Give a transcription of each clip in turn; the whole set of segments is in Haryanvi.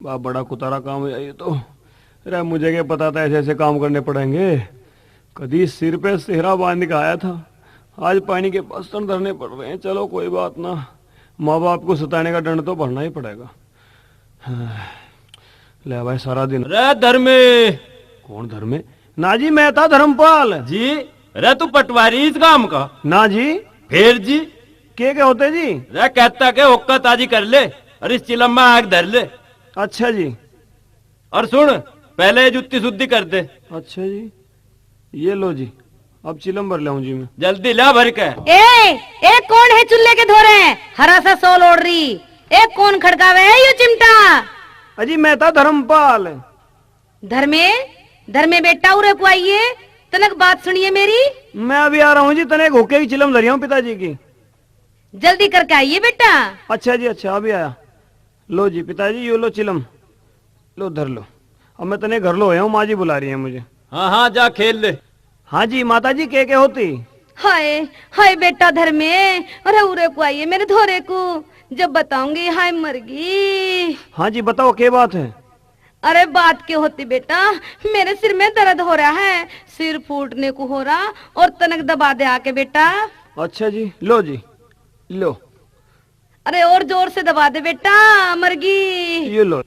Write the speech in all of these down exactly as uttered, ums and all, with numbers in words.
बा, बड़ा कुतारा काम है ये तो। अरे, मुझे क्या पता था ऐसे ऐसे काम करने पड़ेंगे। कदी सिर पे सेहरा बांध के आया था, आज पानी के बर्तन धरने पड़ रहे हैं। चलो, कोई बात ना, माँ बाप को सताने का दंड तो भरना ही पड़ेगा। हाँ। ले भाई, सारा दिन। रे धर्मे। कौन धर्मे? ना जी, मैं था धर्मपाल। जी? रे तू पटवारी इस गांव का? ना जी। फिर जी? के के होते जी? रे कहता के हुक्का ताजी कर ले और इस चिलम में आग धर ले। अच्छा जी। और सुन, पहले ये जुत्ती शुद्धि कर दे। अच्छा जी, ये लो जी, अब चिलम भर लाऊं जी मैं। जल्दी ला भर के। ए, ए कौन है चूल्हे के धोरे हरा सा सोल ओढ़ रही? ए कौन खड़कावे है यो चिमटा? अजी मैं था धर्मपाल। धर्मे, धर्मे बेटा, उरे को आइए, तनक बात सुनिए मेरी। मैं अभी आ रहा हूँ जी, तने एक हुक्के की चिलम धरी हूँ पिताजी की। जल्दी करके आइए बेटा। अच्छा जी, अच्छा, अभी आया। लो जी पिताजी, यो लो चिलम, लो धर लो। अब मैं तने घर लो आया हूँ, माँ जी बुला रही है मुझे। हाँ, हाँ, जा खेल ले। हाँ जी माता जी, के के होती? हाय, हाय बेटा धर्मे, अरे उरे को आइए मेरे धोरे को, जब बताऊंगी हाय मरगी। हाँ जी बताओ, के बात है? अरे बात के होती बेटा, मेरे सिर में दर्द हो रहा है, सिर फूटने को हो रहा, और तनक दबा दे आके बेटा। अच्छा जी, लो जी, लो। अरे और जोर से दबा दे बेटा, मरगी। ये लो,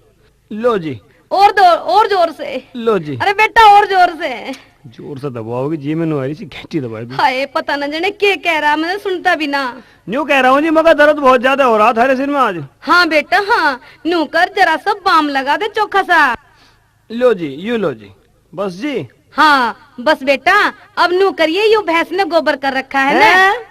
लो जी। और दो, और जोर से। लो जी। अरे बेटा और जोर से। जोर से दबाओगे जी, मैंने वारी सी घंटी दबा दी। हाय, पता ना जने के कह रहा, मैं सुनता भी ना। न्यू कह रहा हूँ जी, मगर दर्द बहुत ज्यादा हो रहा थारे सिर में आज। हाँ बेटा हाँ, न्यू कर, जरा सा बाम लगा दे चोखा सा। लो जी, यू लो जी, बस जी। हाँ बस बेटा, अब न्यू करिए, यू भैंस ने गोबर कर रखा है ना। हैं?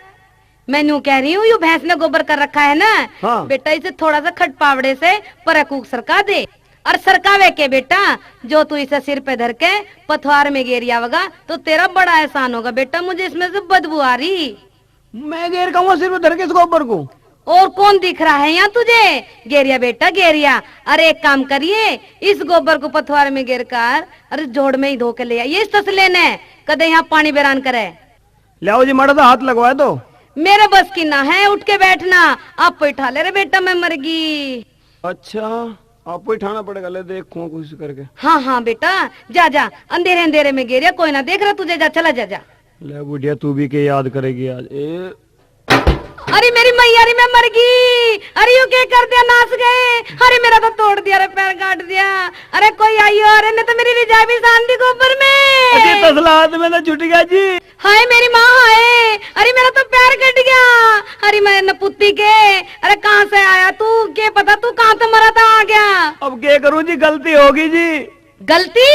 मैं न्यू कह रही हूँ, यू भैंस ने गोबर कर रखा है ना। हाँ। बेटा इसे थोड़ा सा खट पावड़े से परकूक सरका दे। और सरकावे के बेटा, जो तू इसे सिर पे धर के पथवार में गेर आवेगा तो तेरा बड़ा एहसान होगा बेटा, मुझे इसमें से बदबू आ रही। मैं गेर कहूँगा सिर पे धर के इस गोबर को। और कौन दिख रहा है यहाँ तुझे? गेरिया बेटा गेरिया। अरे एक काम करिए, इस गोबर को पथवार में गेर कर, अरे जोड़ में ही धो के ले आइए इस तसले ने, कदे यहाँ पानी बेरान करे। ले आओ जी, माड़ा सा हाथ लगवा दो। मेरे बस की ना है, उठ के बैठना। आप ही ठा ले रे बेटा, मैं मर गई। अच्छा, आपको ही ठाना पड़ेगा, ले देखूं कोशिश करके। हाँ हाँ बेटा, जा जा, अंधेरे अंधेरे में गेरिया, कोई ना देख रहा तुझे, जा चला जा जा। ले बुढ़िया, तू भी के याद करेगी आज। ए अरे मेरी मैया री, मैं मर गई। अरे यू के कर दिया, नास गए। अरे मेरा तो तोड़ दिया रे, पैर काट दिया। अरे कोई आइयो, अरे ने तो मेरी रिजा भी सान दी गोबर में। अरे तसला हाथ में तो छूट गया जी। हाय मेरी माँ हाय, अरे मेरा तो पैर कट गया। अरे मैं नपुत्ती के, अरे कहाँ से आया तू, के पता तू कहाँ तो मरा था आ गया। अब के करूँ जी, गलती होगी जी। गलती?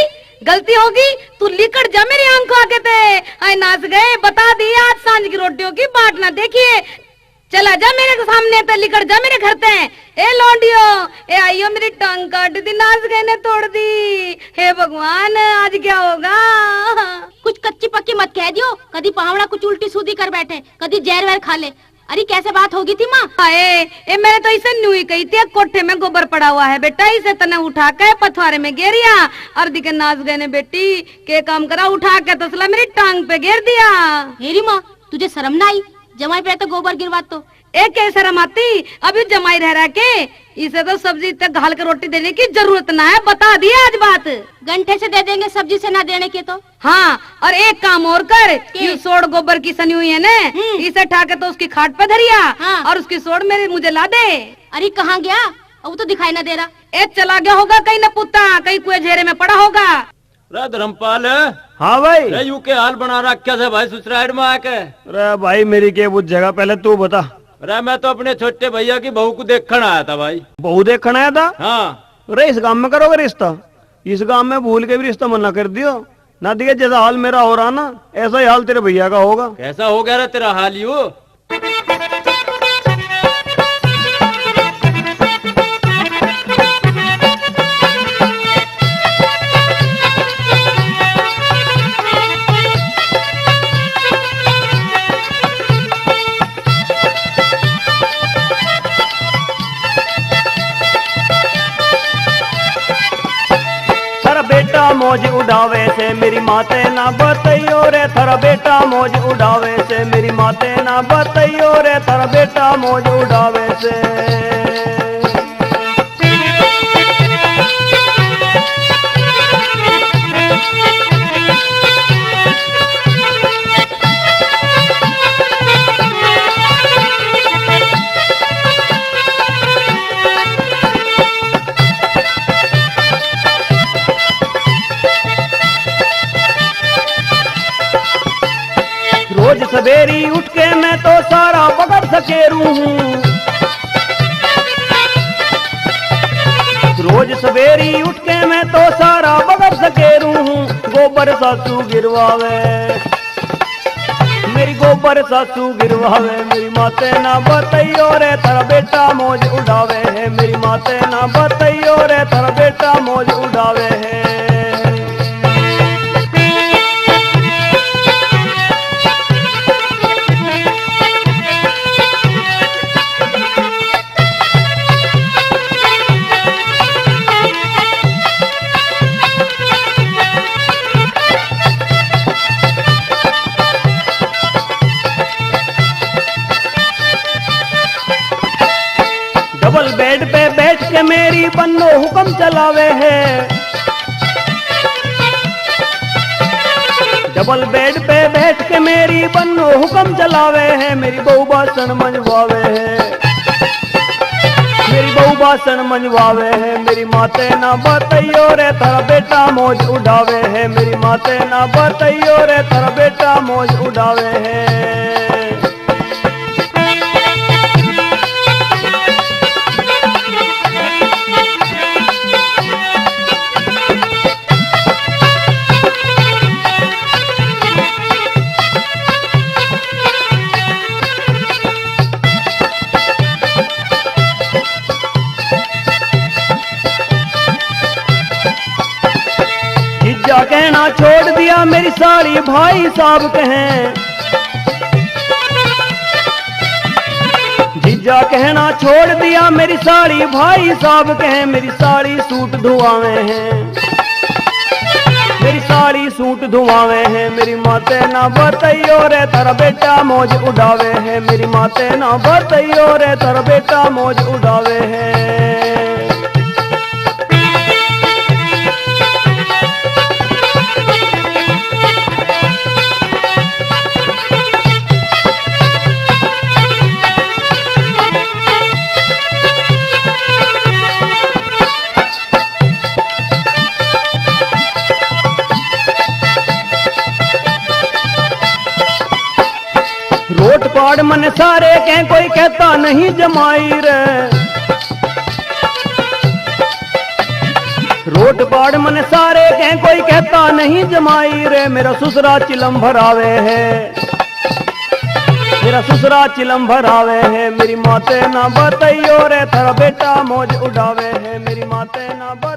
गलती होगी? तू लिकड़ जा मेरी आंखों आगे ते। आए नास गए, बता दी आज सांझ की रोटियों की बाट ना देखिए। चला जा मेरे सामने ते, लिकड़ जा मेरे घर ते। ए लौंडियो, ए आइयो मेरी टांग काट दी, नास गए ने तोड़ दी। हे भगवान, आज क्या होगा? कुछ कच्ची पक्की मत कह दियो, कदी पावड़ा कुछ उल्टी सूदी कर बैठे, कदी जहर वहर खा ले। अरे कैसे बात होगी थी माँ? हाय, ए मैंने तो इसे न्यू ही कही थी, कोठे में गोबर पड़ा हुआ है बेटा, इसे तने उठा के पथवारे में गेरिया। और दिखे नास गए ने बेटी, के काम करा, उठा के तसला मेरी टांग पे गेर दिया। मेरी माँ, तुझे शर्म ना आई? जमाई पे तो गोबर गिरवा तो। ए के शर्म आती, अभी जमाई रह रहा के? इसे तो सब्जी तक घाल के रोटी देने की जरूरत ना है, बता दिया आज बात। गंठे से दे देंगे सब्जी से ना देने के तो। हाँ, और एक काम और कर, के? ये सोड़ गोबर की सनी हुई है ना, हम्म। इसे ठा के तो उसकी खाट पे धरिया हाँ। और उसकी सोड़ मेरे मुझे ला दे। अरे कहाँ गया? अब तो दिखाई ना दे रहा। ए चला गया होगा कहीं ना पुता, कहीं कुएं झेरे में पड़ा होगा। रे धर्मपाल। हाँ भाई। रे यू के हाल बना रखा था भाई ससुराल में आके। रे भाई मेरी के बुझेगा, पहले तू बता। रे मैं तो अपने छोटे भैया की बहू को देखण आया था भाई। बहू देखण आया था? हाँ। रे इस गांव में करोगे रिश्ता? इस गांव में भूल के भी रिश्ता मना कर दियो। ना दिखे जैसा हाल मेरा हो रहा ना, ऐसा ही हाल तेरे भैया का होगा। कैसा हो गया रे तेरा हाल यू? थारा बेटा मौज उड़ावे से, मेरी माँ ते ना बताइयो रे। थारा बेटा मौज उड़ावे से, मेरी माँ ते ना बताइयो रे। थारा बेटा मौज उड़ावे से। सकेरू हूँ। रोज सवेरी उठ के मैं तो सारा बगर सकेरू हूँ। गोबर सासू गिरवावे, मेरी गोबर सासू गिरवावे। मेरी माते ना बताइयो रे, थारा बेटा मौज उड़ावे है। मेरी माते ना बताइयो रे, थारा बेटा मौज उड़ावे है। डबल बेड पे बैठ के मेरी बन्नो हुक्म चलावे है। डबल बेड पे बैठ के मेरी बन्नो हुक्म चलावे है। मेरी बहू बासन मंजवावे है। मेरी बहू बासन मंजवावे है। मेरी माते ना बताइयो रे, थारा बेटा मौज उड़ावे है। मेरी माते ना बताइयो रे, थारा बेटा मौज उड़ावे है। जीजा कहना छोड़ दिया, मेरी साली भाई साहब कहें। जीजा कहना छोड़ दिया, मेरी साली भाई साहब कहें। मेरी साली सूट धुआवे हैं, मेरी साली सूट धुआवे हैं। मेरी माते ना बताइयो रे, थारा बेटा मौज उड़ावे है। मेरी माते ना बताइयो रे, थारा बेटा मौज उड़ावे है। रोट पाड़ मन सारे कह, कोई कहता नहीं जमाई रे। रोट पाड़ मन सारे कह, कोई कहता नहीं जमाई रे। मेरा ससुरा चिलम भरावे है, मेरा ससुरा चिलम भरावे है। मेरी माते ना बताइयो रे, थारा बेटा मौज उड़ावे है। मेरी माते ना बत-